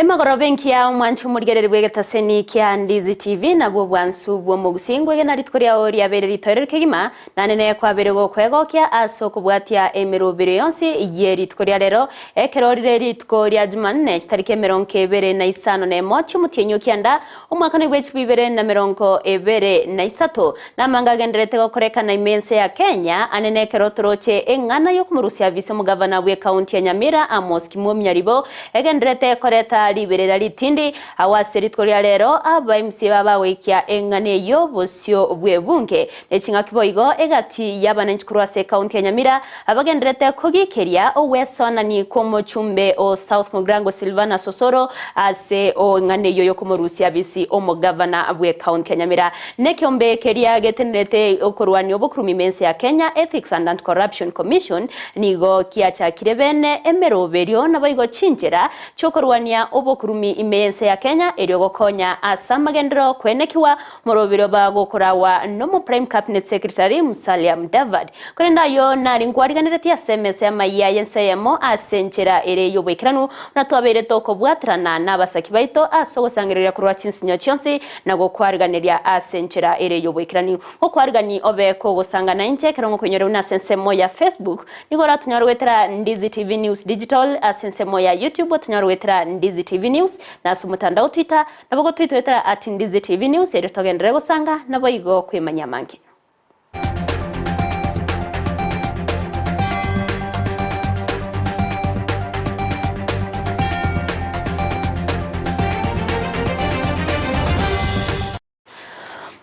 Emagoroba enkiya omwanchi omorigereri bw'egetaseni kia Ndizi TV nabwo obwansu bw'omogusii ngwegena rituko riao riabeire ritoereru kegima Naende nekwabere gokwegokia ase okobwatia emerobero yonsi ye rituko ria rero, ekero rire rituko ria Jumanne, chitariki emerongo ebere na isano nemo chi'omotienyi o kianda, omwaka bwe chilifu ibere na merongo ebere na isato. Namanga agendererete gokorekana ime ense ya Kenya, ane nekero toroche eng'ana y'okomorusia afisi omogavana bw'ekaunti ya Nyamira Amos Kimwomi Nyaribo egendererete koreta riberera ritindi agwo ase rituko ria rero aba MCA babagoikia eng'ana eyio bosio bw'ebunge. Ne ching'aki boigo egati y'abananchi korwa ase ekaunti ya Nyamira abagendererete kogikeria ogwesonani kw'omochumbe o South Mugirango Silvanus Osoro ase eng'ana eyio y'okomorusia abisi omogavana bw'ekaunti ya Nyamira. Nekeombe keria getenerete okorwania obokurumi ime ense ya Kenya Ethics and Anti-Corruption Commission nigo kiachakire bene emeroberio naboigo chinchera chiokorwania obokurumi ime y'ense ya Kenya erio gokonya ase amagenderero kwenekigwa Morobiro bagokoragwa nomo Prime Cabinet Secretary Musalia Mudavadi. Korende ayio nari nkwariganeretie ase emesa y'amayia y'ense eyemo ase enchera ere y'oboikeranu, buna twabeire tokobwaterana nabasaki baito ase ogosangereria korwa chinsinyo chionsi na gokwariganeria ase enchera ere y'oboikeranu. Ngokwarigani obe kogosanga nainche ekero ngokoinyora buna ase ensemo ya Facebook nigo oratonyore goetera Ndizi TV News Digital, ase ensemo ya YouTube otonyore goetera Ndizi TV News, na ase omotandao Twitter Nabo gotwitwetera at Ndizi TV News erio togenderere gosanga naboigo kwemanyia amange.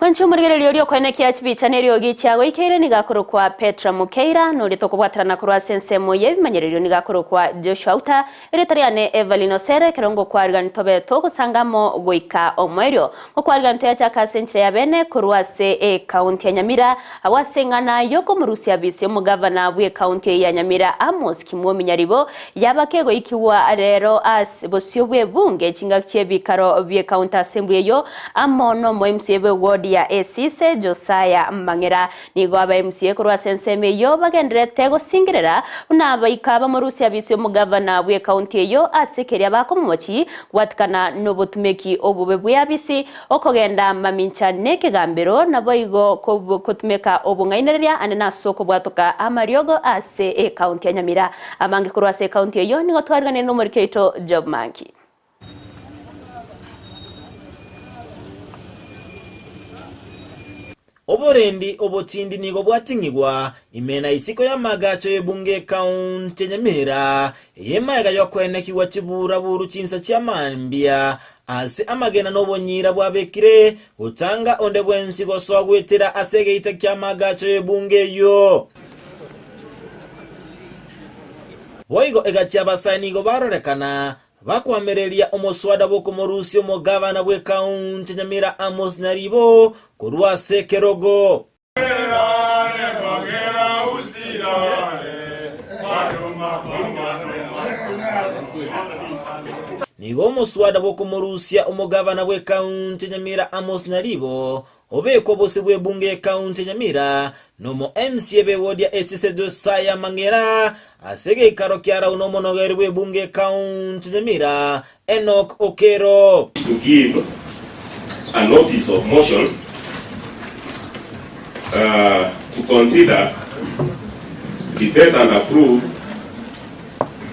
Mwanche omorigereria oria okoenekia chibicha na eriogi chiagoikeire nigo akorokwa Petra Mukeira, na oria tokobwaterana korwa ase ensemo y'ebimanyererio nigo akorokwa Joshua Uta, Erieta riane Evelyn Osere, ekero ngokwarigani tobe togosanga amo goika omoerio. Ngokwarigani toyachake ase enchera ya bene korwa ase ecounty ya Nyamira, agwo ase eng'ana yokomorusia abisi omogavana bw'ecounty eye ya Nyamira Amos Kimwomi Nyaribo yaba kegoikigwa rero ase bosio bw'ebunge chingaki chi'ebikaro bi'ecounty assembly eyio amo nomo MCA bw'eward ya Esise Josiah Mang'era. Nigo aba MCA korwa ase ensemo eyio bagendererete gosingerera buna abaika bamorusia abisi omogavana bw'ecounty eyio ase keria bakomomochi gwatikana nobotumeki obobe bw'eabisi, okogenda mamincha nekegambero naboigo kotumeka obong'ainereria ande nase okobwatoka amariogo ase ecounty ya Nyamira. Abange korwa ase ecounty eyio nigo twariganire nomoriki oito Job Manki. Oborendi obotindi nigo bwating'igwa ime na isiko y'amaagacho y'ebunge ekaunti ya Nyamira, eye magega y'okoenekigwa chiburaburu chinsa chia mambia ase amagena na obonyiira bwabekire gotanga onde bwensi gosoa goetera ase egeita ki'amaagacho y'ebunge eyio. Boigo egachia abasae nigo barorekana Bakoamereria omoswada bw'okomorusia omogabana bw'ekaunti ya Nyamira Amos Nyaribo korwa ase ekerogo. Nigo omoswada bw'okomorusia omogabana bw'ekaunti ya Nyamira Amos Nyaribo Obekwa obosio bw'ebunge y'ekaunti ya Nyamira nomo MCA b'ewodi ya Esise Josiah Mang'era ase egeikaro kia Rauna omonogeri bw'ebunge y'ekaunti ya Nyamira Enock Okero. To give a notice of motion to consider, debate and approve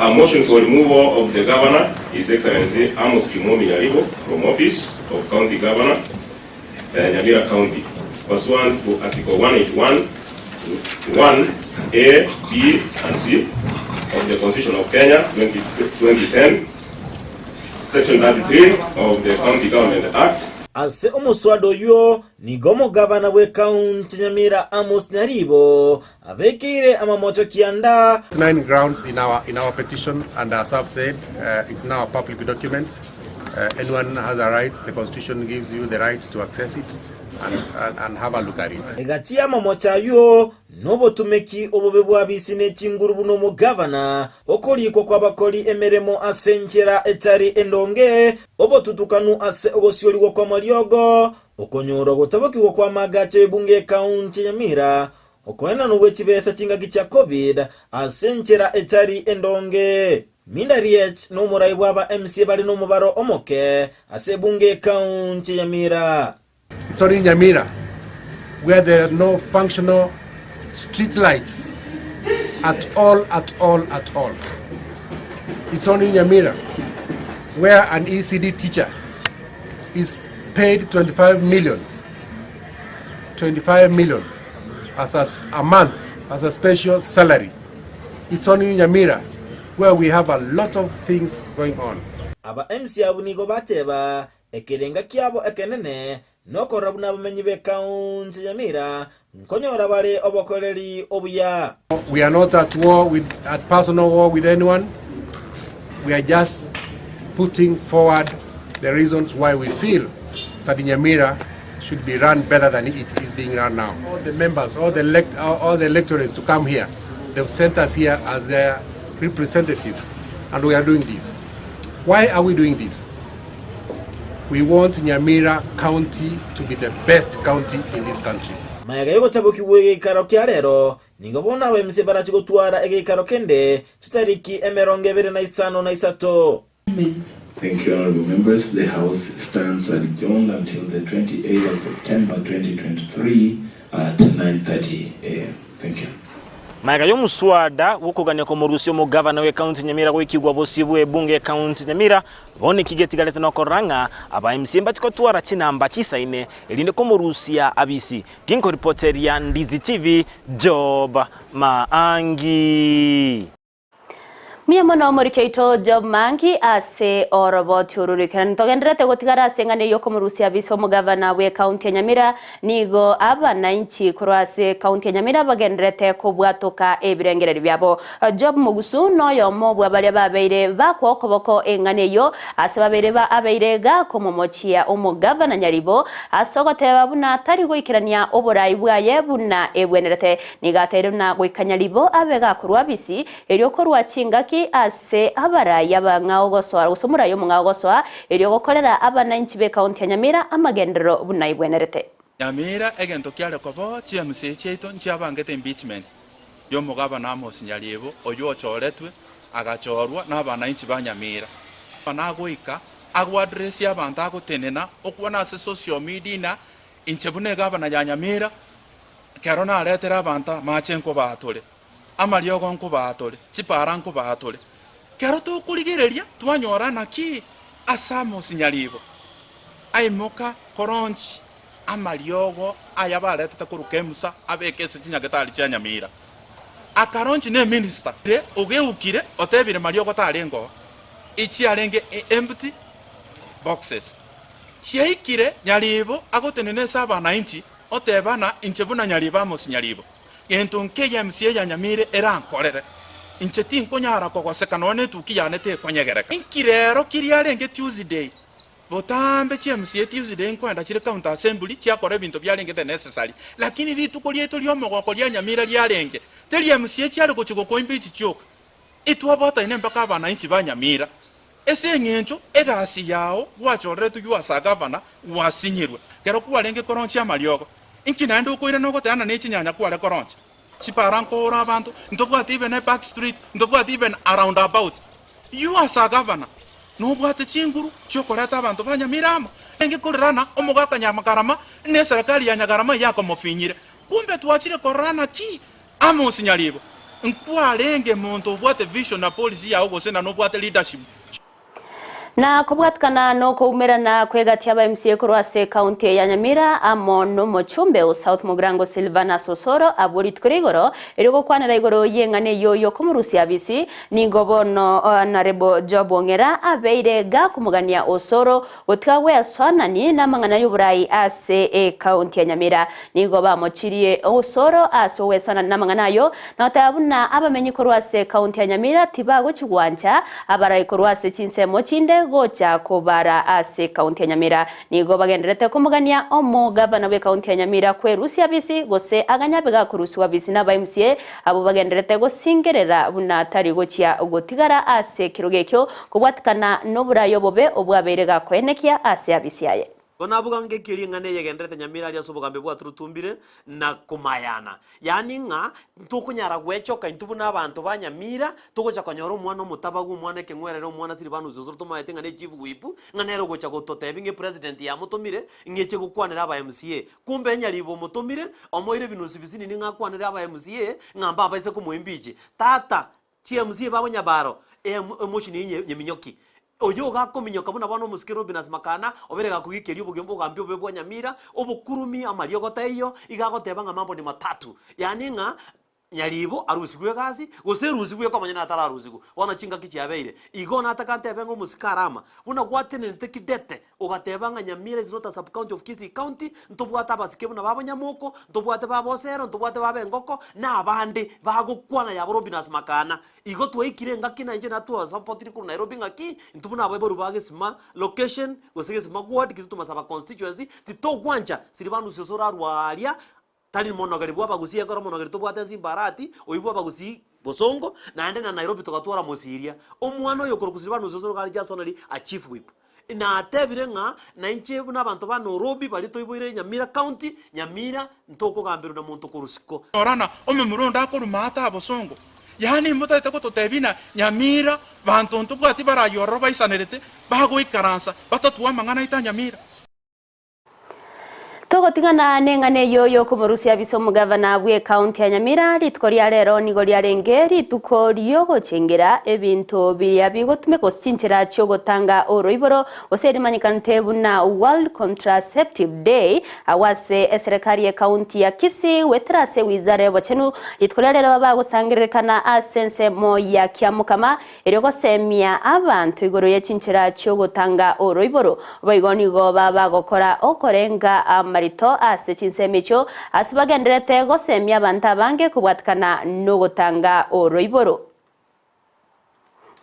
a motion for removal of the Governor, His Excellency Amos Kimwomi Nyaribo from office of County Governor. Nyamira County, pursuant to Article 181, 1, A, B, and C of the Constitution of Kenya 2010, Section 33 of the County Government Act. Ase omoswada oyio nigo omogabana bw'ekaunti ya Nyamira Amos Nyaribo abekeire amamocho kianda. Nine grounds in our, in our petition and as I've said, uh, it's now a public document. Anyone has a right, the constitution gives you the right to access it and, and have a look at it. Egati y'amamocho ayio nobotomeki obobe bw'abisi ne chinguru buna omogavana, okorikwa kw'abakori emeremo ase enchera etari endonge, obotutukanu ase ogosiorigwa kw'amariogo, okonyorwa gotabokigwa kw'amaagacho y'ebunge y'ekaunti ya Nyamira, okoenanwa gwe chibesa chingaki chia Covid ase enchera etari endonge. Minda Riech nomorai bw'aba MCA bare nomobaro omoke ase ebunge y'ekaunti ya Nyamira. It's only in Nyamira where there are no functional street lights at all, at all, at all. It's only in Nyamira where an ECD teacher is paid 25 million, 25 million as a, a month as a special salary. It's only in Nyamira where we have a lot of things going on. Aba MC abwo nigo bateba, Ekerenga kiabo ekenene nokorora buna abamenyi b'ekaunti ya Nyamira nkonyora bare obokoreri obuya. We are not at war with at personal war with anyone. We are just putting forward the reasons why we feel that Nyamira should be run better than it is being run now. All the members, all the, elect, all, all the electorates to come here. They've sent us here as their representatives, and we are doing this. Why are we doing this? We want Nyamira County to be the best county in this country. Magega y'ogochabokigwa egeikaro kia rero, nigo bono abaemisia barache gotwara egeikaro kende chitariki 23. Thank you, honorable members. The House stands adjourned until the 28th of September 2023 at 9:30 a.m. Thank you. Magega y'omuswada bw'okogania komorusia omogavana w'ekaunti Nyamira goikigwa bosio bw'ebunge y'ekaunti Nyamira, bono eki getigarete nokorora ng'a aba MCA mbachi gotwara chinamba chisaine erinde komorusia abisi. Ginkoripoteria Ndizi TV, Job Maangi. Mbuya mono omoriki oito Job Mangi ase oroboti oru roikeranu. Togendererete gotigara ase eng'ana eyio okomorusia abisa omogavana bw'ekaunti ya Nyamira. Nigo abanainchi korwa ase ekaunti ya Nyamira bagendererete kobwatoka ebirengererio biabo. Job Mogusu noyomo bwa baria babeire bakwa okoboko eng'ana eyio ase babeire ba abeire gakomomochia omogavana Nyaribo ase ogoteba buna tari goikerania oborai bwaye buna ebwenerete. Nigo ateire buna goika Nyaribo abe gakorwa abisi Erio korwa chingaki ase abarai abang'ao gosoa, gose omorai omong'ao gosoa, erio gokorera abanainchi b'ekaunti ya Nyamira amagenderero buna aigwenerete. Nyamira egento kiare koboo chiMCA chiaito nchiabangete impeachment yomogabana Amos Nyaribo oywo ochoretwe agachorwa nabanainchi ba Nyamira. Nagoika agoaddressie abanto agotenena okwana ase social media ina inche buna egabana ya Nyamira Ekero naretire abanto amache nkobaatore, amariogo nkobaatore, chipaara nkobaatore. Ekero tokorigereria twanyora naki ase Amosi nyaribo aimoka koronchi amariogo aya baretete korwa Kemusa abeke ase chinyagetari chia Nyamira. Akaronchi ne minister ogeukire otebire mariogo tarenge oo, echiarenge empty boxes. Chiaikire nyaribo agotenena ase abanainchi Otebana, Inche buna nyaribo Amosi nyaribo, gento nkeiyo emsi eye ya Nyamira erankorere, inche tinkonyara kogoseka nonya netuki yane tekonyegereka. Inki rero kiria arenge Tuesday? Botambe chiemsi e Tuesday nkoenda chire county assembly chiakora ebinto biarengete necessary, lakini rituko riaito riomogoko ria Nyamira riarenge teri emsi chiare gochia gokoimba echi chioka. Etwabwataine mpaka abanainchi ba Nyamira. Ase engencho egasi yao gwachoreretwe you as a governor gwasinyirwe. Kero kwarenge koronchia amariogo, inki naende okoirana ogoteana ne chinyanya kware koronchia? Chipara nkoora abanto, ntobwate even a back street, ntobwate even a round about. You as a governor nobwate chinguru chiokoreta abanto ba Nyamira amo. Renge korerana omogaka Nyagarama ne eserekari ya Nyagarama yakomofinyire. Kumbe twachire korora naki Amos Nyaribo, Nkwarenge monto obwate vision na policy yao gose na nobwate leadership. Na kobwatikana nokoumerana kw'egati y'aba MCA korwa ase ekaunti ya Nyamira amo nomochumbe o South Mugirango Silvanus Osoro abwo rituko ria igoro erio gokwanera igoro y'eng'ana eyio yokomorusia abisi nigo bono Honourable Job Ong'era abeire gakomogania Osoro Gotiga gwesoanani namang'ana y'oborai ase ekaunti ya Nyamira. Nigo bamochirie osoro ase ogwesoanani namang'ana ayio, na goteba buna abamenyi korwa ase ekaunti ya Nyamira tibagochi gwancha abarai korwa ase chinsemo chinde. bagendererete gocha kobara ase ekaunti ya Nyamira. Nigo bagendererete komogania omogavana bw'ekaunti ya Nyamira kwerusia bisi gose aganyabe gakorusiwa bisi n'aba MCA abwo bagendererete gosingerera buna tari gochia gotigara ase ekerogo ekio kobwatikana noboraai obobe obwabeire gakoenekia ase abisi aye. Bono abwo gangeki ring'ana eyegenderete Nyamira aria ase obogambi bwaturutumbire na komayana, yaani ng'a ntokonyara gwechoka intwe buna abanto ba Nyamira, togocha konyora omwana omotabagu, omwana ekeng'werere, omwana Silvanus Osoro tomaete ng'a ne chief whip, ng'a nere ogocha gototebia ng'a epresident yamotomire ng'eche gokwanera aba MCA. Kumbe Nyaribo omotomire, omoire ebinusu bisinini ng'a akwanere aba MCA ng'a mbabaise komoimpeach. Tata, Chi-MCA babo nyabaro, emotion eye nyeminyoki. Oyo gakominyoka buna bono omosike Robinus Makana obere gakogikeria obogima obogambi obobe bwa Nyamira, obokurumi, amariogo taiyo, iga agoteba ng'a mambo ni matatu. Yaani ng'a Nyaribo arusigwe egasi, gose erusigwe ekomanya natararusigwa. Bono chingaki chiabeire. Igo nataka ntebe ng'a omosike Arama, buna gwatenenete kidete Ogateba ng'a Nyamira is not a sub county of Kisii county, ntobwate abasike buna babo Nyamoko, ntobwate babo Osero, ntobwate babo Engoko, na abande bagokwana yabo Robinus Makana. Igo twaikire engaki na inche natwasapotiri korwa Nairobi ng'aki, intwe buna abaibori ba Gesima location, gose Gesima ward, Kitutu Masaba constituency, titogwancha Silvanus Osoro arwe aria Tari monogeri bw'abagusii ekero omonogeri tobwate ense Imbarati, oyio bw'abagusii bosongo, naende na Nairobi togatwara Mosiria. Omwana oyo okorokwa Silvanus Osoro iga are just only a chief whip. Natebire ng'a nainche buna abanto ba Nairobi baria toiboire Nyamira county, Nyamira ntokogamberwa na monto korwa isiko. Orana omomura onde akorwa maate abosongo, yaani motagete gototebia ng'a Nyamira banto ntobwati barayi ororo baisanerete bagoikaransa batatue amang'ana aito a Nyamira. Togotigana neng'ana eyio y'okomorusia abisa omogavana bw'ecounty ya Nyamira, rituko ria rero nigo riarenge rituko riogochengera ebinto biria bigotumeka gose chinchera chiogotanga oroiboro gose erimanyekanete buna World Contraceptive Day agwo ase eserekari y'ecounty ya Kisii goetera ase ewizara y'obochenu. Rituko ria rero bagosangererekana ase ensemo ya Kiamokama Erio gosemia abanto igoro ye chinchera chi'ogotanga oroiboro. Boigo nigo babagokora okorenga amarito ase chinsemo echio, ase bagendererete gosemia abanto abange kobwatikana nogotanga oroiboro.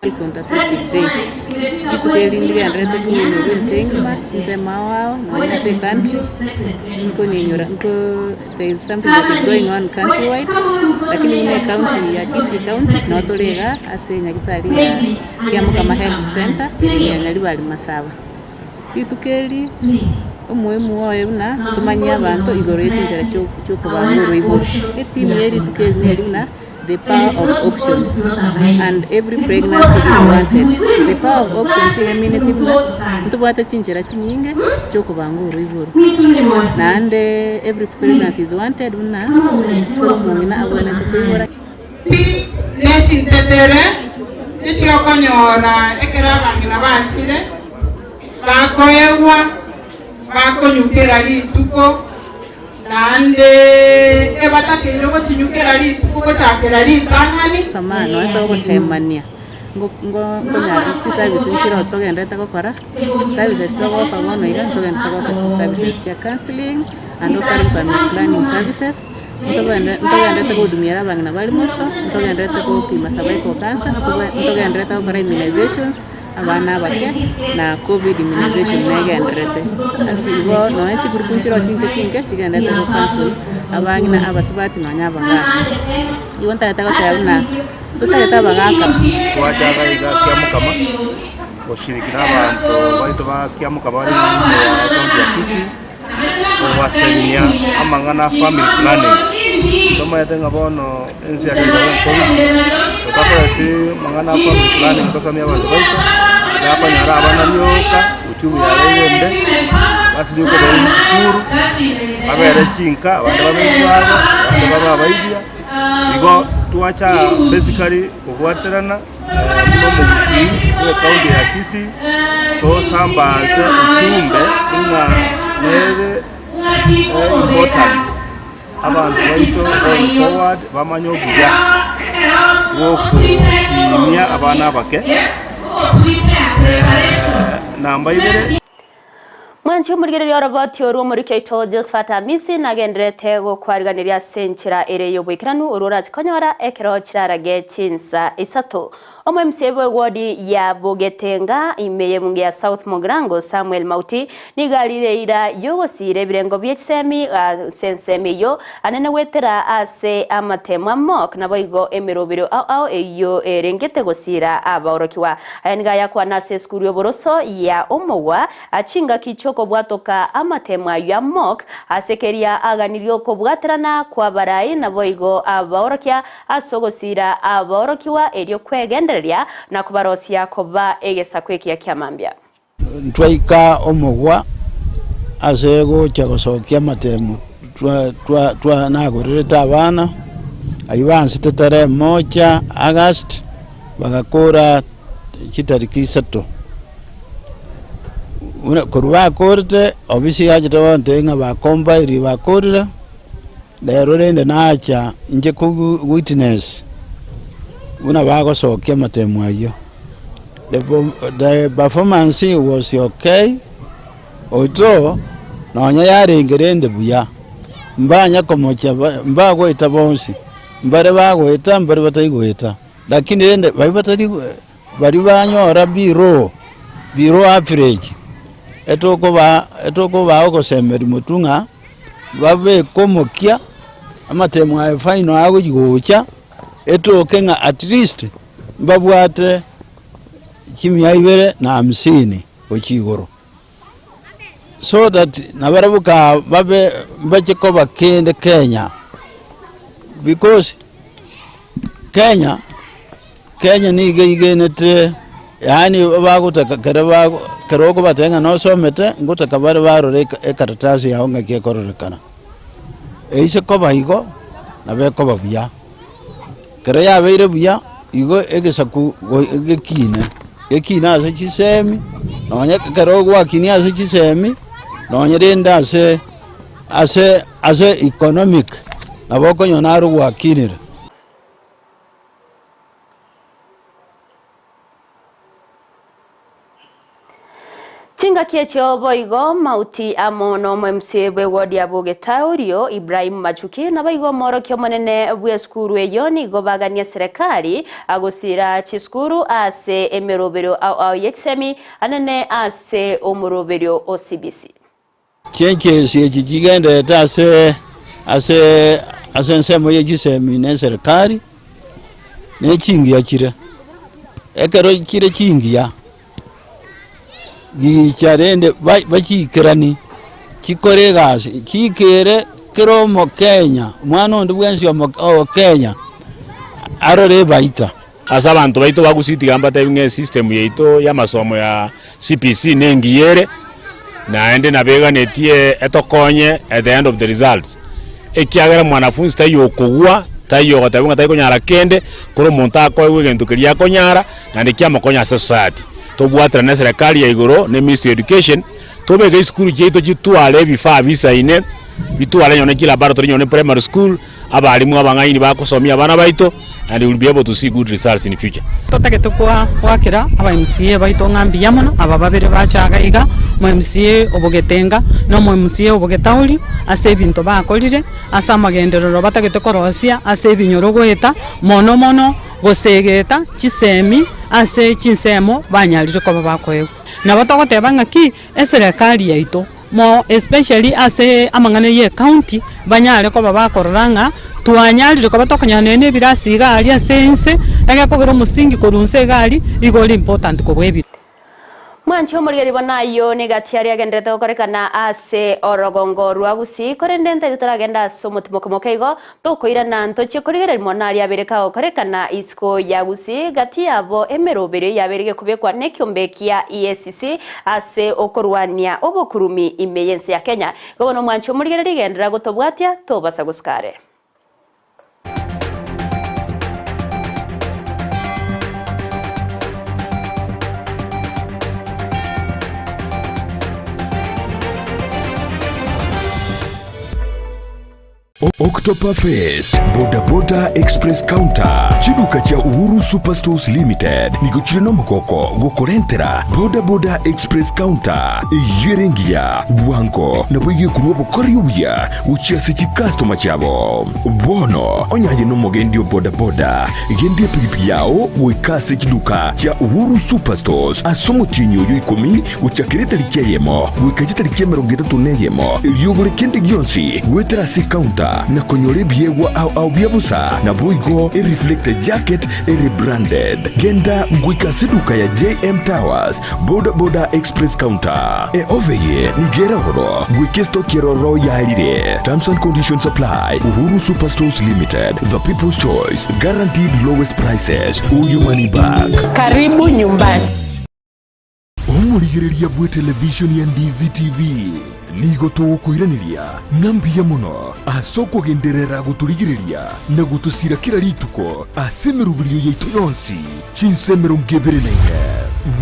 Contraceptive Day, rituko eri ndigendererete koinyora ense engima, chinsemo ao ao, nonya ase ecountry, nkonyenyora nko there is something that is going on country wide, lakini buna ecounty ya Kisii county noo tore igaa ase enyagitari ya Kiamokama Health Centre ere ime ya Nyaribari Masaba. Rituko eri omoimu oye buna tomanyie abanto igoro ye chinchera chio chiokobanga oroiboro. Etheme ye rituko eri neri buna the power of options and every pregnancy is wanted. The power of options iga emineti buna ntobwate chinchera chinyinge chiokobanga oroiboro. Naende every pregnancy is wanted buna kera omong'ina abwenerete koibora. Pits ne chintetere echikonyora ekero abang'ina bachire, bakoegwa, bakonywa kera rituko, naende ebatakeire gochinywa kera rituko gochakera ritang'ani. Toma nonya togosemania nkonyara chiservice nchire togenderete gokora, services togoka bono iga ntogenderete goka chiservices chia counselling and offering family planning services, ntogenderete gohudumiera abang'ina bare morito, ntogenderete gopima cervical cancer, ntogenderete gokora immunizations. Abana abake na covid immunization negendererete ase igo nonya chigroup nchiroo chinke chinke chigendererete go counsel abang'ina abasubati nonya abagaka. Igo ntagete goteba buna totagete abagaka. Twachaka iga Kiamokama goshiriki na abanto baito ba Kiamokama bare ime ya ekaunti ya Kisii kobasemia amang'ana a family planning. Tomaete ng'a bono ense yaito nabo enkong'u, totakoreti amang'ana a family planning tosemie abanto baito, bakonyora abana rioka, uchumi yabeire embe, basinywe kobera chisukuru, babere chinka, abande babe ebibago, abande babe abaibia, igo twacha basically kobwaterana. Buna omogusii bw'ecounty ya Kisii, tosambaase echumbe ng'a nere important abanto baito going forward bamanye obuya bw'okokinia abana abake. Namba ibere. Mwanche omorigereria oroboti orwo omoriki oito Josephat Amisi nagendererete gokwariganeria ase enchera ere y'oboikeranu orwo orache konyora ekero chirarage chinsa isato. Omo-MCA bw'ewodi ya Bogetenga ime y'ebunge ya South Mugirango Samuel Mauti nigo arire eira y'ogosiira ebirengo bie chisemi ase ensemo eyio anene goetera ase amatemo a mock naboigo emerobero ao ao eyio erengete gosiira abaorokigwa. Aya nigo ayakwana ase esukuru y'oboroso ya Omogwa chingaki chi'okobwatoka amatemo ayio a mock ase keria aganirie okobwaterana kw'abarai naboigo abaorokia Ase ogosiira aborokigwa erio kwegendereria na kobarosia koba egesaku ekiya kia mambia. Ntwaika omogwa ase gocha gosokia amatemo nagorerete abana, ayio bansete tarehe moja August, bagakora chitariki isato. Buna korwa bakorete, ofisi yachete gontebia ng'a bacompile bakorire. Rero rende nacha inche witness buna bagosokia amatemo ayio. The performance was okay, although nonya yarenge rende buya, mbanya komocha mbagoeta bonsi, mbare bagoeta mbare batari goeta, lakini rende baria batari baria banyora below below average, etokobaa etokobaa ogosemeria motwe ng'a. Babeke omokia, amatemo aye final agochia gocha, etoke ng'a at least mbabwate chimia ibere na hamsini gochia igoro. So that nabarabwo kaa babe mbache koba kende Kenya, because Kenya, Kenya nigo eigenete yaani bagotaka kere bago kere okobatebia ng'a nosomete, ngotaka bare barore ekaratasi yago ng'aki ekororekana. Eise koba igo, nabo ekoba buya. Kero yabeire buya, igo egesaku gekine, gekine ase chisemi, nonye ekero gwakinia ase chisemi, nonye rende ase ase ase economic, nabo okonyora naro gwakinire. Chingaki echio boigo Mauti amo nomo-MCA bw'ewodi ya Bogetaurio, Ibrahim Machuki, naboigo omoorokia omonene bw'esukuru eyio nigo baganie eserekari gosira chisukuru ase emeroberio ao ao ye chisemi anene ase omoroberio o CBC. Chinchesi echi chigenderete ase ase ase ensemo ye chisemi na eserekari, ne chingiya chire. Ekero chire chingiya, gicha rende ba bachiikerani, chikore egasi, chiikere kera omokenya, omwana onde bwensi omo o kenya, arore ebaita. Ase abanto baito ba Gusii tiga mbatebi ng'a esystem yaito y'amasomo ya CBC nengiya ere, naende nabo eganetie etokonye at the end of the results. Ekiagera mwanafunzi taiyo okogwa, taiyo ogoteba ng'a tarikonyara kende, kore omonto akoegwa egento keria akonyara, naende kiamokonya ase society. Tobwaterane na eserekari ya igoro na eministry ya education, tobeke chisukuru chiaito chitware ebifaa bisaine, bitware nonye ne chilaboratory nonye ne primary school, Abalimu abang'aini bagosomia abana baito and we will be able to see good results in future. Totagete goakera aba MCA baito ng'a mbuya mono, aba babere bacha iga iga, omo MCA o Bogetenga na omo MCA o Bogetauri, ase ebinto bakorire, ase amagenderero batagete korosia ase ebinyoro goeta, mono mono gosegeta chisemi ase chinsemo banyarire koba bakoegwa. Nabo togoteba ng'aki, eserekari yaito. More especially ase amang'ana ye ecounty, banyare koba bakorora ng'a twanyarire koba tokonyora nonya na ebirasi iga aria ase ense, egekogera omosingi korwa inse iga aria, igo ore important kobua ebinto. Mwanche omorigeri bono ayio negati aria agenderete gokorekana ase orogongo rwa Gusii, korende ntaito toragende ase omotimoke moke igo, Tokoirana ntochie korigereria mono aria abeire kagokorekana isiko ya Gusii, gati yabo emeroberio yabeire gekobekwa nekiombe kia EACC ase okorwania obokurumi ime y'ense ya Kenya. Igo bono omwanchi omorigereria genderera gotobwatia tobasa gosika are. October Fest, Boda Boda Express Counter, chiduka chia Uhuru Superstores Limited nigo chire nomogoko gokorentera Boda Boda Express Counter eyio ere engiya, bwango nabo egekorwa obokori obuya gochia ase chikastoma chiabo. Bono onye aye nomogendi o boda boda, genda epigipigi yao goika ase chiduka chia Uhuru Superstores ase omotienyi oyo ikomi gochakera etariki eyemo goika chitariki 31, erio ogore kende gionsi goetera ase ecounter na konyora ebiegwa ao ao bia bosa, naboigo ereflector jacket ere branded. Genda goika ase eduka ya JM Towers, Boda Boda Express Counter. Eofe eye nigo ere ororo goika estoki eroro yaerire. Terms and conditions apply. Uhuru Superstores Limited, the people's choice, guaranteed lowest prices or your money back. Karibu nyumbani. Omorigereria bw'etelevishoni ya Ndizi TV, nigo togokoiraneria ng'a mbuya mono ase okogenderera gotorigereria na gotosira kera rituko ase emeroberio yaito yonsi chinsa 24.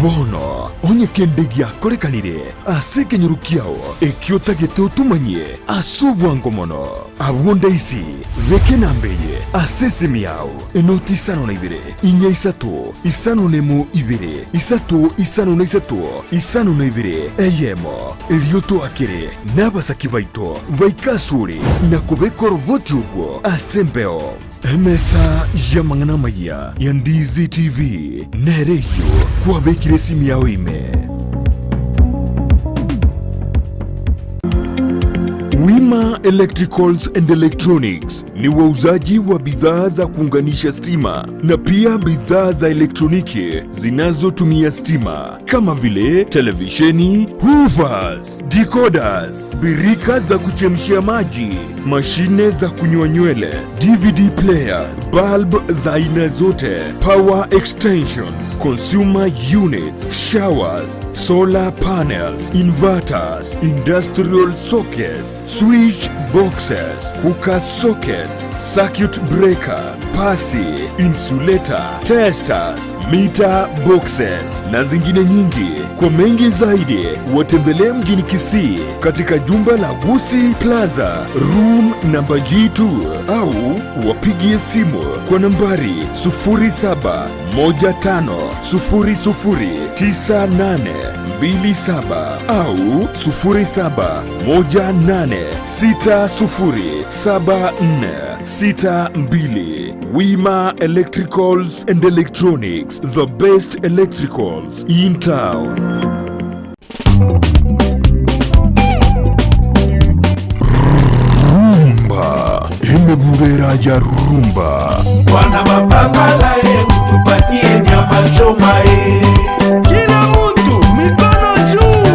Bono onye kende giakorekanire ase ekenyoro kiao ekio otagete otomanyie ase obwango mono, abwo ndaisi beka enamba eye ase esimi yao, enoti isano na ibere, inya isato, isano nemo ibere, isato isano na isato, isano na ibere, eyemo. Erio toakere nabasaki baito baike asore na kobeka oroboti orwo ase embeo. Emesa y'amang'ana amayia ya Ndizi TV nere eyio kwabekire esimi yao ime. Wima Electricals and Electronics ni wauzaji wa bidhaa za kuunganisha stima na pia bidhaa za elektroniki zinazotumia stima kama vile televisheni, hoovers, decoders, birika za kuchemshia maji, mashine za kunyoa nywele, DVD player, bulb za aina zote, power extensions, consumer units, showers, solar panels, inverters, industrial sockets, switch boxes, cooker sockets, circuit breaker, pasi, insulator, testers, meter boxes na zingine nyingi. Kwa mengi zaidi watembelee mjini Kisii katika jumba la Gusii Plaza room namba G2 au wapigie simu kwa nambari 0715009827 au 0718607462. Wima Electricals and Electronics, the best electricals in town. Rumba emebubera ya rumba. Bwana mapambala ye tupatie nyama choma ye. Kila mtu mikono juu.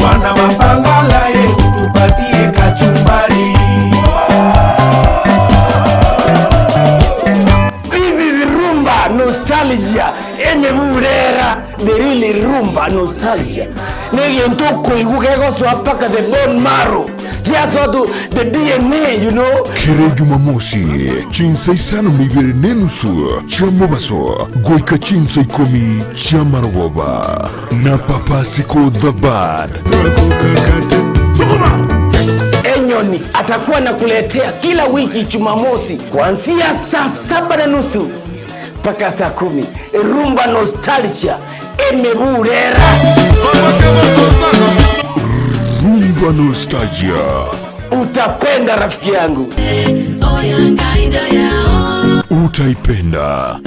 Bwana mapambala ye tupatie kachumbari. This is rumba nostalgia emebubera the real rumba nostalgia negento okoigwa kegosoa mpaka the bone marrow giasoa to the DNA you know. Kera Jumamosi, chinsa isano na ibere na enusu chia mobaso goika chinsa ikomi chia marogoba na Papa Siko the Bad. Enyoni atakuwa nakuletea kila wiki Jumamosi kuanzia saa saba na nusu mpaka saa kumi Rumba Nostalgia emeburera. Rumba Nostalgia. Utapenda rafiki yangu. Utaipenda.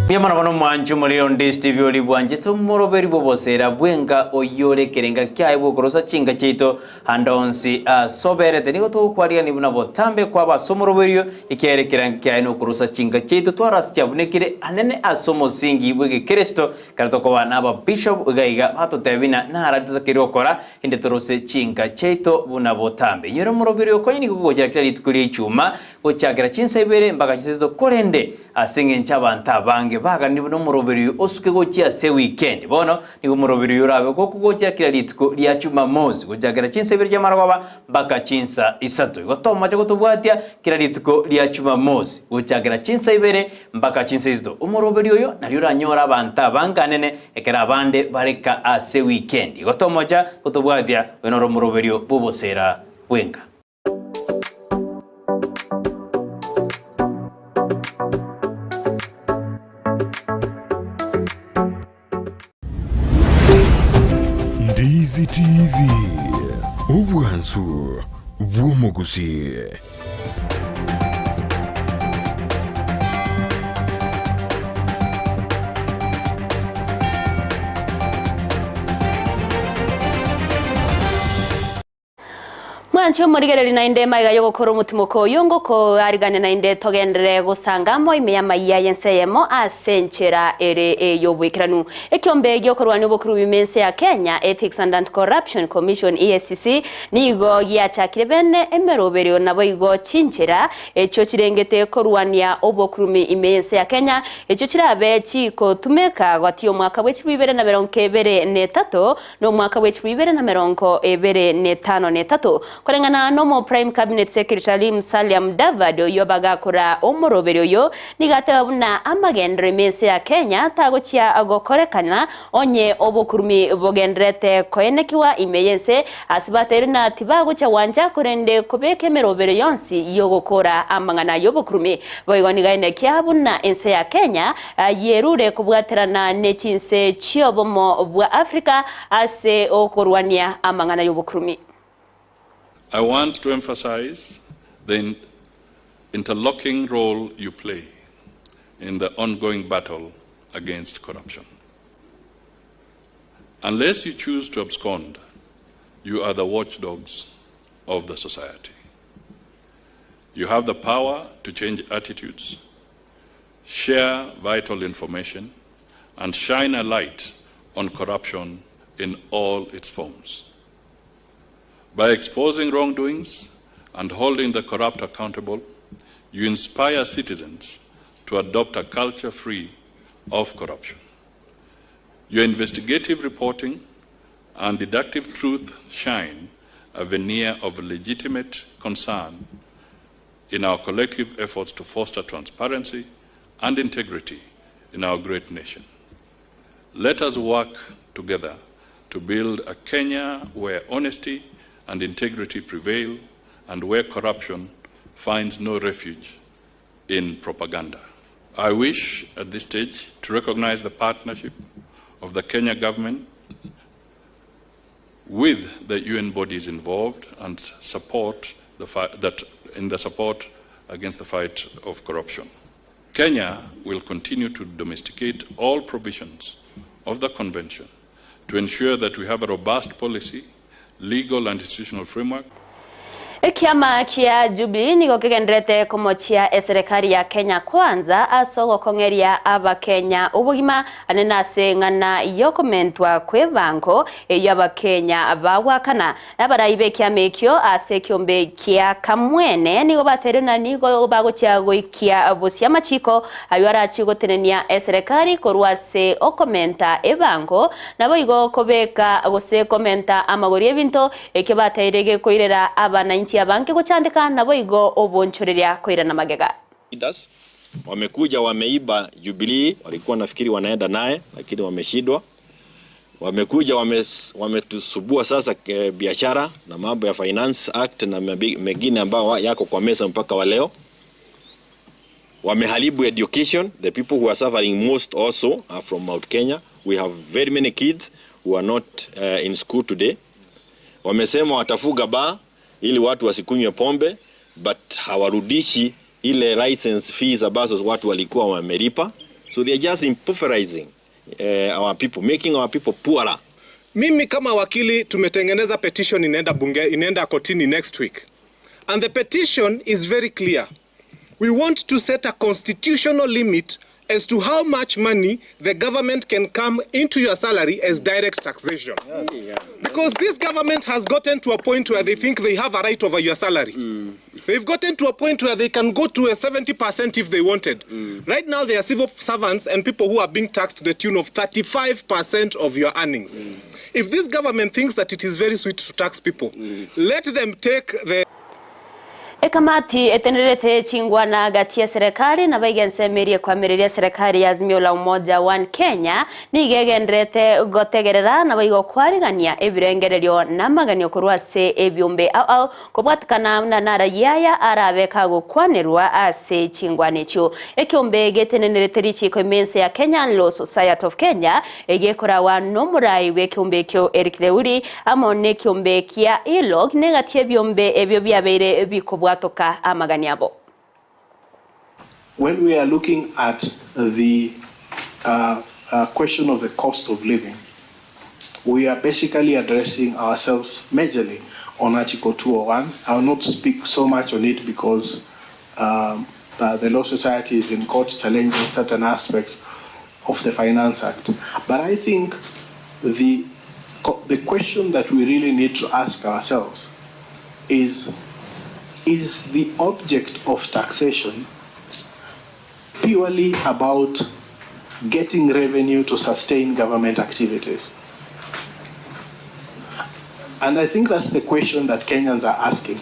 Mbuya mono bono omwanchi omorero onde Steve ori bwanchete omoroberi bw'obosera bw'enka oyio ore ekerenga kiaye bw'okorosa chinka chiaito ande onsi asoberete. Nigo togokwarigania buna botambe kwaba ase omoroberio ekiagera ekerenga kiaye nokorosa chinka chiaito tware ase chiabunekire anene ase omosingi bw'egekeresito ekero tokoba n'ababishop iga iga batotebia buna nara totakeire gokora inde torose chinka chiaito buna botambe. Inyora omoroberio okonya nigo gogochera kera rituko ria ichuma gochakera chinsa ibere mpaka chinsa isato korende. Ase engencho abanto abange baganire buna omoroberi oyo osuke gochia ase ewikendi. Bono nigo omoroberi oyo orabe gokogochera kera rituko ria Jumamosi, gochakera chinsa ibere chi'amarogoba mpaka chinsa isato. Igo tomoche gotobwatia kera rituko ria Jumamosi, gochakera chinsa ibere mpaka chinsa isato. Omoroberi oyo nario oranyore abanto abange anene ekero abande bareka ase ewikendi. Igo tomocha gotobwatia, oyo noro omoroberio bw'obosera bw'enka. Ndizi TV, obwansu bw'omogusii. Mwanche omorigereria naende magega y'ogokora omotimoko oyio ngokoarigania naende togenderere gosanga amo ime y'amayia y'ense eyemo ase enchera ere ey'oboikeranu. Ekiombe gi'okorwania obokurubi ime ense ya Kenya, Ethics and Anti-Corruption Commission, EACC, nigo giachakire bene emeroberio naboigo chinchera echio chirengete korwania obokurumi ime y'ense ya Kenya echio chirabe chikotumeka gati y'omwaka bw'echilifu ibere na merongo ebere na etato Nomwaka bw'echilifu 2025, koreng'ana nomo Prime Cabinet Secretary Musalia Mudavadi oyio bagakora omoroberi oyo, nigo ateba buna amagenderero ime ense ya Kenya tagochia gokorekana onye obokurumi bogendererete koenekiwa ime y'ense ase bateire na tibagochia gwancha korende kobeka emerobero yonsi yogokora amang'ana y'obokurumi. Boigo nigo aenekia buna ense ya Kenya Ayerure kobwaterana ne chinse chi'obomo bwa Afrika ase okorwania amang'ana y'obokurumi. I want to emphasize the interlocking role you play in the ongoing battle against corruption. Unless you choose to abscond, you are the watchdogs of the society. You have the power to change attitudes, share vital information, and shine a light on corruption in all its forms. By exposing wrongdoings and holding the corrupt accountable, you inspire citizens to adopt a culture free of corruption. Your investigative reporting and deductive truth shine a veneer of legitimate concern in our collective efforts to foster transparency and integrity in our great nation. Let us work together to build a Kenya where honesty and integrity prevail and where corruption finds no refuge in propaganda. I wish at this stage to recognize the partnership of the Kenya government with the UN bodies involved and support the that in the support against the fight of corruption. Kenya will continue to domesticate all provisions of the convention to ensure that we have a robust policy, legal and institutional framework. Ekiama kia Jubilee nigo kegendererete komochia eserekari ya Kenya Kwanza ase ogokong'eria Abakenya obogima ane nase eng'ana y'okomentwa kw'ebango eyio Abakenya bagoakana. Abarai b'ekiama ekio ase ekiombe kia Kamwene nigo bateire na nigo bagochia goikia bosio amachiko ayio arachie gotenenia eserekari korwa ase okomenta ebango naboigo kobeka gose komenta amagori y'ebinto Ekio bateire gekoirera abanainchi abange gochandeka, naboigo obonchoreria koirana magega. Leaders wamekuja wameiba Jubilee, walikuwa nafikiri wanaenda naye lakini wameshindwa. Wamekuja wametusubua sasa biashara na mambo ya Finance Act na mengine ambayo yako kwa meza mpaka wa leo. Wameharibu education. The people who are suffering most also are from Mount Kenya. We have very many kids who are not in school today. Wamesema watafuga bar ili watu wasikunywe pombe, but hawarudishi ile license fees ambazo watu walikuwa wamelipa. So they are just impoverizing our people, making our people poorer. Mimi kama wakili tumetengeneza petition inaenda bunge, inaenda kotini next week. And the petition is very clear. We want to set a constitutional limit as to how much money the government can come into your salary as direct taxation. Because this government has gotten to a point where they think they have a right over your salary. They've gotten to a point where they can go to a 70% if they wanted. Right now, there are civil servants and people who are being taxed to the tune of 35% of your earnings. If this government thinks that it is very sweet to tax people, let them take the Ekamati etenerete chingwana gati y'eserekari nabo ensemo eria ekoamereria eserekari ya Azimio la Umoja One Kenya nigo egenderete gotegerera nabo igo kwarigania ebirengererio na amaganio korwa ase ebiombe ao ao kobwatikana buna narayia aya arabe kagokwanerwa ase chingwana echio. Ekiombe getenenerete richiko ime ense ya Kenyan Law Society of Kenya egekorawa n'omorai bw'ekiombe ekio Eric Theuri amo n'ekiombe kia ILOG negati ebiombe ebio biabeire bikobwatoka amagani abo. When we are looking at the question of the cost of living, we are basically addressing ourselves majorly on Article 201. I will not speak so much on it because the Law Society is in court challenging certain aspects of the Finance Act. But I think the question that we really need to ask ourselves is the object of taxation purely about getting revenue to sustain government activities? And I think that's the question that Kenyans are asking.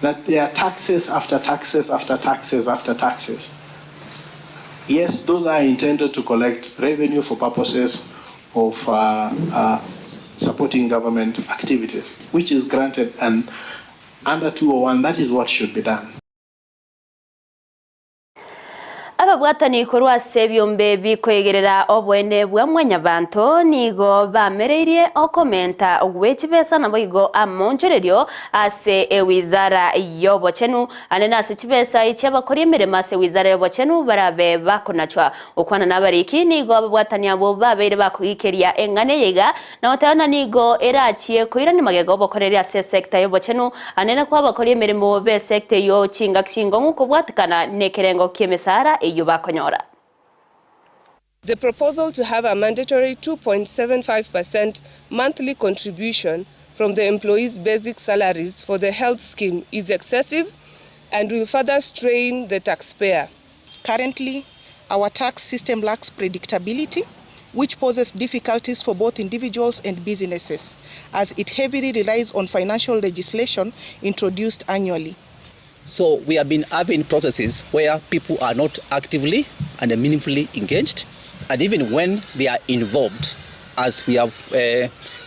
That there are taxes after taxes after taxes after taxes. Yes, those are intended to collect revenue for purposes of supporting government activities, which is granted, and under 201, that is what should be done. Ababwatani korwa ase ebiombe bikoegerera oboene bwa mwanyabanto nigo bamereirie okomenta gwe chibesa nabo igo amonchorerio ase ewizara y'obochenu ane nase chibesa echi abakori emeremo ase ewizara y'obochenu barabe bakonachwa okwana nabariki nigo ababwatani abo babeire bakogikeria eng'ana eyeiga na otebana nigo erachie koirani magega obokoreri ase esekta y'obochenu ane na kwa abakori emeremo be esekta eyo chingaki chingong'u kobwatikana na ekerengo kia emesara eyo bakonyora. The proposal to have a mandatory 2.75% monthly contribution from the employees' basic salaries for the health scheme is excessive and will further strain the taxpayer. Currently, our tax system lacks predictability, which poses difficulties for both individuals and businesses, as it heavily relies on financial legislation introduced annually. So we have been having processes where people are not actively and meaningfully engaged, and even when they are involved, as we have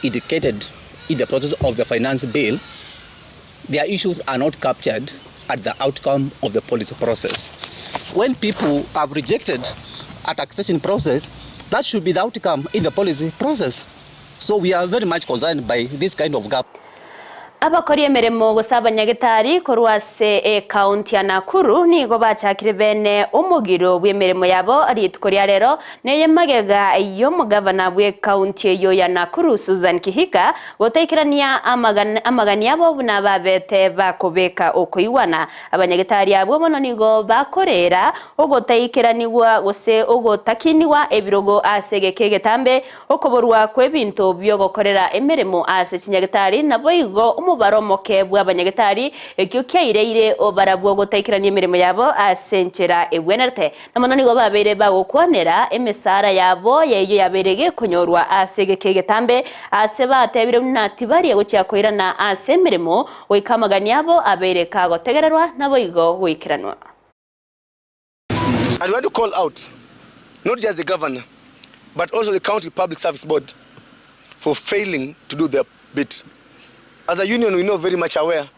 indicated in the process of the finance bill, their issues are not captured at the outcome of the policy process. When people have rejected a taxation process, that should be the outcome in the policy process. So we are very much concerned by this kind of gap. Abakori emeremo gose abanyagitari korwa ase ekaunti ya Nakuru nigo bachakire bene omogiro bw'emeremo yabo rituko ria rero neye magega y'omugavana bw'ekaunti eyo ya Nakuru Susan Kihika gotaikerania amagani abo buna babete bakobeka okoiwana abanyagitari abo bono nigo bakorera ogotaikeraniwa gose ogotakiniwa ebirogo ase egeke egetambe okoborwa kw'ebinto byogokorera emeremo ase chinyagitari nabo igo omubaromoke bw'abanyagitari ekio kiaireire obarabwo gotaikerania emirimo yabo ase enchera ebwenerete namono nigo babeire bagokwanera emesara yabo yeyo yabeire gekonyorwa ase egeke egetambe ase batebire buna tibarie gochia koirana ase emirimo goika amagani abo abeire kagotegererwa nabo igo goikeranwa. And we want to call out not just the governor but also the county public service board for failing to do their bit. As a union, we know very much aware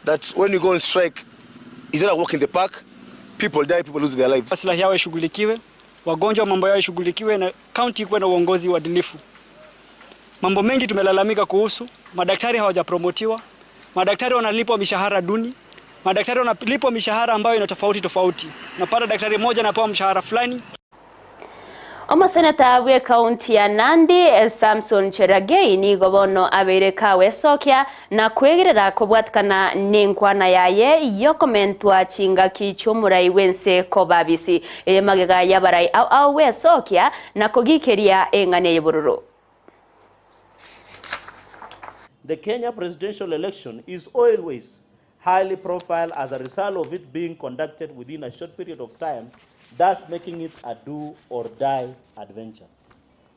that when we go on strike, it's not a walk in the park. People die, people lose their lives. Maslahi yao ishughulikiwe, wagonjwa mambo yao ishughulikiwe na county ikuwe na uongozi uadilifu. Mambo mengi tumelalamika kuhusu, madaktari hawajapromotiwa, madaktari wanalipwa mishahara duni, madaktari wanalipwa mishahara ambayo ina tofauti tofauti. Napata daktari mmoja anapewa mshahara fulani. Omoseneta bw'ekaunti ya Nandi, Samson Cherargei nigo bono abeire kawesokia na kwegerera kobwatikana nenkwana yaye yokomentwa chingaki chi'omorai bw'ense koba bisi eye magega y'abarai ao ao gwesokia na kogikeria eng'ana eye bororo. The Kenya presidential election is always highly profiled as a result of it being conducted within a short period of time, thus making it a do or die adventure.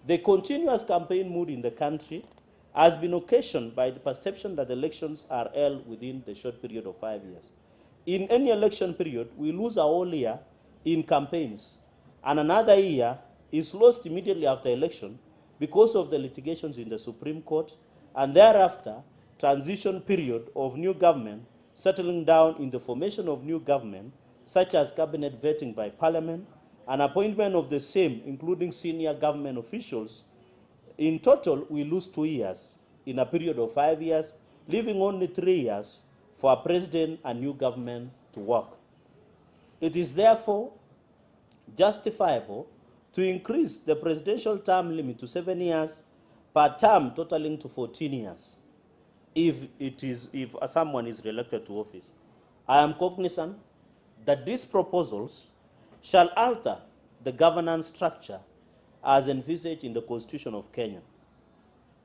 The continuous campaign mood in the country has been occasioned by the perception that elections are held within the short period of 5 years. In any election period, we lose a whole year in campaigns, and another year is lost immediately after election because of the litigations in the Supreme Court, and thereafter, transition period of new government settling down in the formation of new government, such as cabinet vetting by parliament, and appointment of the same, including senior government officials. In total, we lose 2 years in a period of 5 years, leaving only 3 years for a president and new government to work. It is therefore justifiable to increase the presidential term limit to 7 years per term, totaling to 14 years, if someone is re-elected to office. I am cognizant that these proposals shall alter the governance structure as envisaged in the Constitution of Kenya,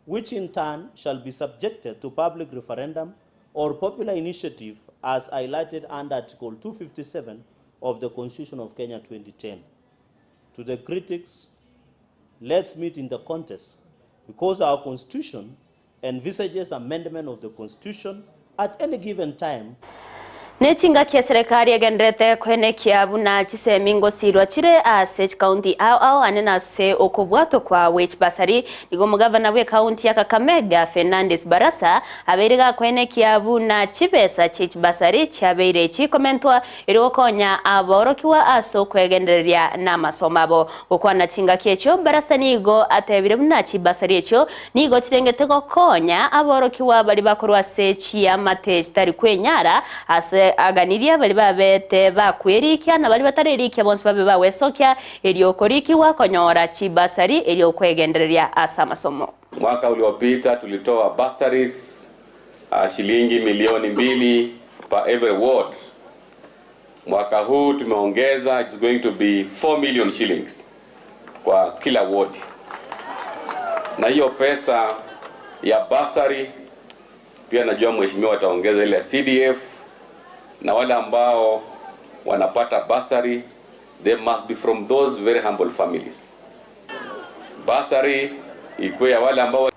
which in turn shall be subjected to public referendum or popular initiative as highlighted under Article 257 of the Constitution of Kenya 2010. To the critics, let's meet in the contest, because our Constitution envisages amendment of the Constitution at any given time. Nechingaki serikali egenderete kwenekia buna chisemi ngosirwa chire ase county ao ao ane ase okobwato kwa wech basari nigo mugavana bwe county ya Kakamega Fernandes Barasa abeire gakwenekia buna chibesa chich basari chiabeire chikomentwa eri gokonya aborokiwa ase okwegendereria na amasomo abo. Gokwana chingaki echio Barasa nigo atebire buna chibasari echio nigo chirengete gokonya aborokiwa bari bakorwa ase chiamate chitari kwenyara ase aganiria bari babete bakwerikia na bari batarerikia bonsi babe bawesokia eriokoriki konyora chibasari eriokwegendereria ase amasomo. Mwaka uliopita tulitoa bursaries shilingi milioni 2 per every ward. Mwaka huu tumeongeza, it's going to be 4 million shillings kwa kila ward. Na hiyo pesa ya bursary pia najua mheshimiwa ataongeza ile ya CDF, na wale ambao wanapata bursary they must be from those very humble families. Bursary ikuwe ya wale ambao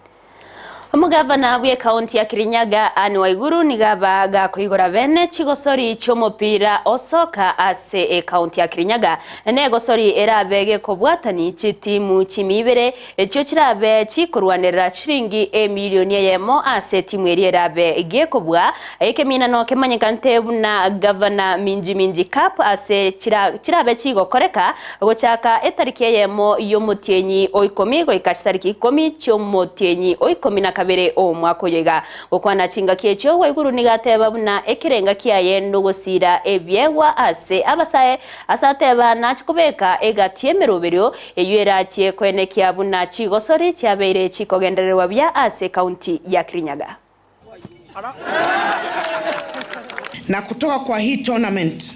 Omugavana bwe kaunti ya Kirinyaga Anne Waiguru nigaba gakoigora bene chigosori ch'omupira osoka ase e kaunti ya Kirinyaga negosori erabe gekobwatani chitimu chimibere echio chirabe chikorwanera shilingi emilioni eyemo ase timu eri erabe gekobwa ekemina no kemanyekante buna Gavana Minji Minji Cup ase chirabe chigokoreka gochaka etariki eyemo y'omotienyi oikomi goika chitariki 10 chi'omotienyi oikomi na kabere omwaka oyoiga. Gokwana chingaki echio Waiguru nigateba buna ekerenga kiaye nogosira ebyegwa ase abasae asateba nachikobeka egati emeroberio eyo erachie kwenekia buna chigosori chiabeire chikogendererwa bya ase kaunti ya Kirinyaga. Na kutoka kwa hii tournament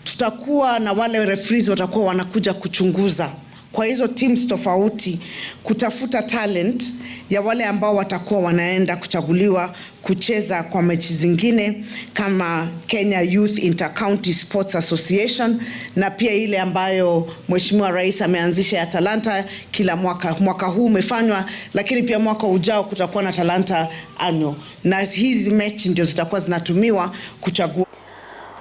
tutakuwa na wale referees watakuwa wanakuja kuchunguza kwa hizo teams tofauti kutafuta talent ya wale ambao watakuwa wanaenda kuchaguliwa kucheza kwa mechi zingine kama Kenya Youth Inter-County Sports Association na pia ile ambayo Mheshimiwa Rais ameanzisha ya Talanta kila mwaka. Mwaka huu umefanywa, lakini pia mwaka ujao kutakuwa na Talanta annual, na hizi mechi ndio zitakuwa zinatumiwa kuchagua.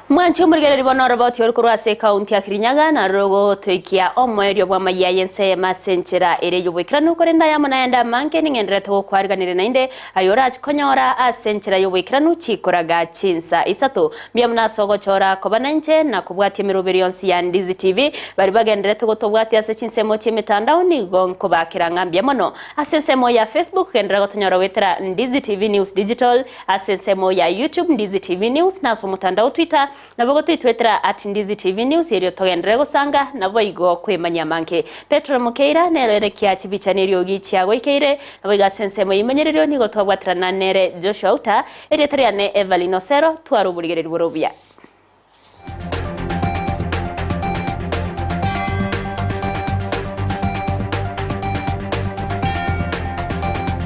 Mwanchi omurigereri bono oroboti ori ase kaunti ya Kirinyaga na rogo toikia omwerio bwa maya yense masenchera ere yobwekiranu korenda yamo naenda manke ning'enderete gokwariganire nainde ayora achikonyora ase enchera yobwekiranu chikoraga chinsa isato mbia munasogochora koba nainche na kobwatia emeroberi yonsi ya Ndizi TV bari bagenderete gotobwatia ase chinsemo chia emitandao nigo nkobakera ng'a mbia mono ase ensemo ya Facebook gendera gotonyora wetera Ndizi TV News Digital ase ensemo ya YouTube Ndizi TV News na ase omotandao Twitter Nabo gotoitwetera at Ndizi TV News erio togenderere gosanga naboigo kwemanyia amange. Petro Mokeira nero ere kia chibicha na eriogi chiagoikeire, naboigo ase ensemo y'eimenyererio nigo twabwaterana nere Joshua Outa, erieta riane Evelyn Osero, tware oborigereria bore obuya.